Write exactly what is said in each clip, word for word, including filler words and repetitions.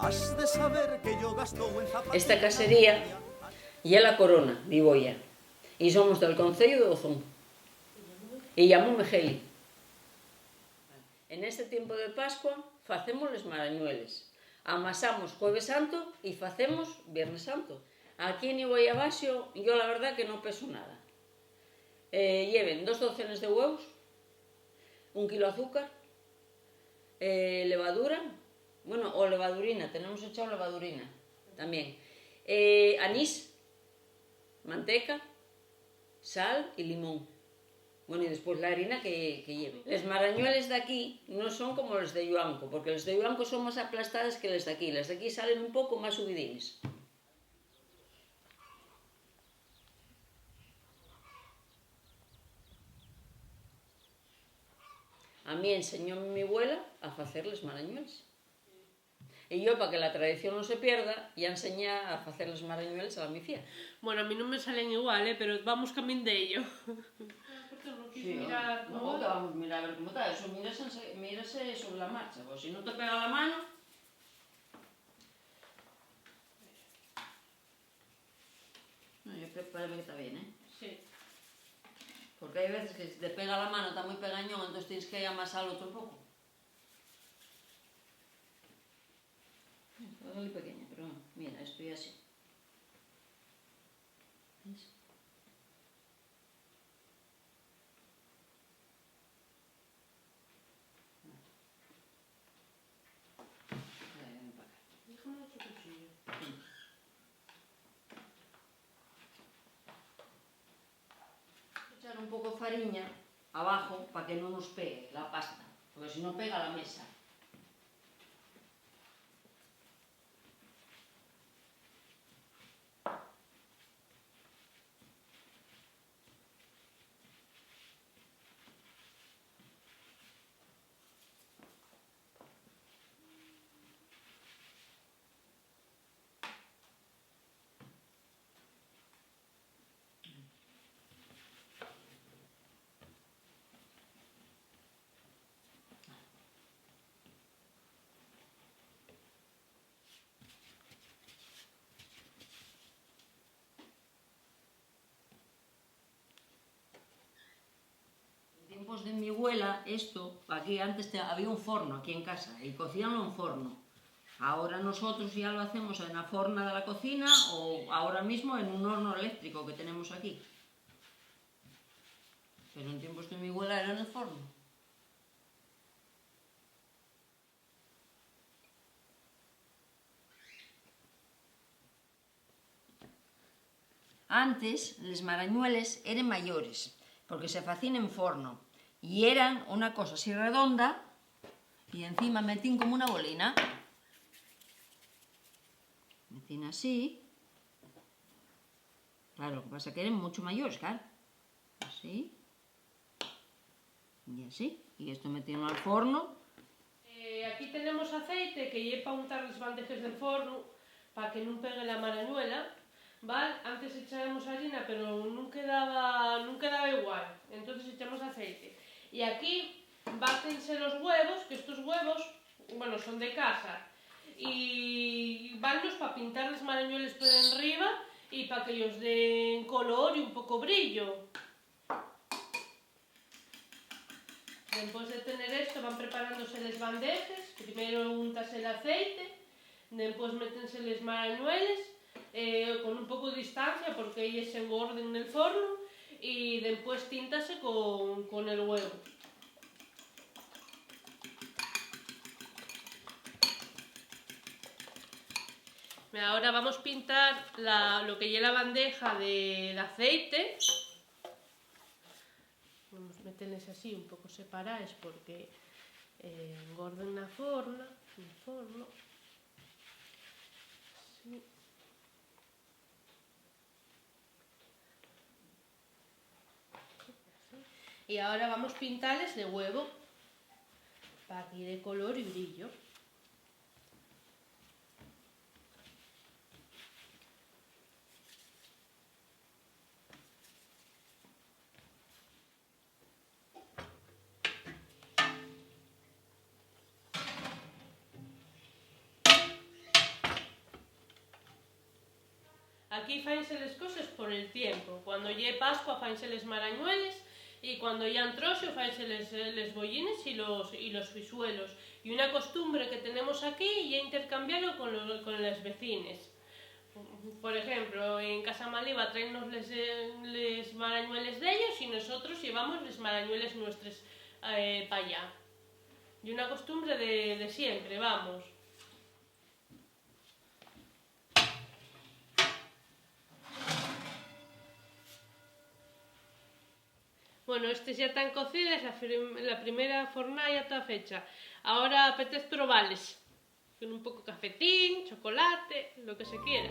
Has de saber que yo gasto en zapatillas. Esta casería ye La Corona, Viboya, y somos del conceyu d'Ozón. Y llamóme Geli. En este tiempo de Pascua facemos les marañueles. Amasamos Jueves Santo y facemos Viernes Santo. Aquí en Iboya Baxo, yo la verdá que no peso nada. Eh, lleven dos docenes de huevos, un kilo azúcar, eh, levadura, bueno, o levadurina, tenemos echao levadurina tamién. Eh, anís, manteca, sal y limón. Bueno, y después la harina que, que lleve. Les marañueles d'aquí no son como les de Yuanco, porque les de Yuanco son más aplastadas que les d'aquí. Les d'aquí salen un poco más subidines. A mí enseñóme mi güela a facer les marañueles. Y yo, pa que la tradición no se pierda, ya enseñé a facer les marañueles a la mi fía. Bueno, a mí nun me salen igual, eh, pero vamos camín d'ello. Porque no quis Sí, mirar ¿no? cómo ¿Cómo que va. Vamos a mirar a ver cómo está? Eso mírase, mírase sobre la marcha. Pues si no te pega la mano. No, yo creo que parece que está bien, ¿eh? Sí. Porque hay veces que si te pega la mano, está muy pegañón, entonces tienes que amasar otro poco. Está muy pequeño, pero mira, esto ya sí. ¿Ves? Ay, ven pa acá. Déjame otro cuchillo. Echar un poco fariña abajo pa que no nos pegue la pasta, porque si no pega la mesa. En tiempos de mi güela, esto, aquí antes te-, había un forno aquí en casa, y cocíanlo en forno. Ahora nosotros ya lo hacemos en la forna de la cocina o ahora mismo en un horno eléctrico que tenemos aquí. Pero en tiempos de mi güela era en el forno. Antes, les marañueles eren mayores, porque se facíen en forno, y eran una cosa así redonda, y encima metíen como una bolina. Metíen así. Claro, lo que pasa que eren mucho mayores, claro. Así. Y así. Y esto metíen al forno. Eh, aquí tenemos aceite, que ye pa untar les bandejes del forno, pa que nun pegue la marañuela, ¿val? Antes echábamos harina, pero nun quedaba, nun quedaba igual, entonces echamos aceite. Y aquí bátense los huevos, que estos huevos, bueno, son de casa, y vannos pa pintar les marañueles por enriba y pa que yos den color y un poco brillo. Dempués de tener esto, van preparándose les bandejes. Primero untase l'aceite, dempués métense les marañueles, eh, con un poco de distancia, porque elles s'engorden nel forno, y dempués tíntase con, con el huevo. Mira, ahora vamos pintar la, lo que ye la bandeja de, de aceite. Vamos meterles así, un poco separaes, porque, eh, engorden na forna, no forno. Así. Y ahora vamos pintales de huevo, pa que de color y brillo. Aquí fáense les coses por el tiempo. Cuando ye Pascua fáense les marañueles y cuando ye Antroxu fáense les, les boyines y los, y los fisuelos. Y una costumbre que tenemos aquí ye intercambialo con lo, con les vecines. Por ejemplo, en Casa Maliva traennos les, eh, les marañueles d'ellos y nosotros llevamos les marañueles nuestres, eh, p'allá. Ye una costumbre de, de siempre, vamos. Bueno, estes ya tán cocides, la frim-, la primera fornada ya ta fecha. Ahora apetez probales. Con un poco cafetín, chocolate, lo que se quiera.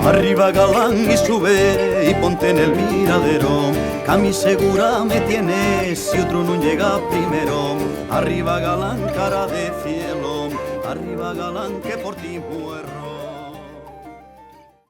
Arriba, galán, y sube y ponte nel miradero, que a mi segura me tienes si otru nun llega primero. Arriba, galán, cara de cielo, arriba, galán, que por ti muero.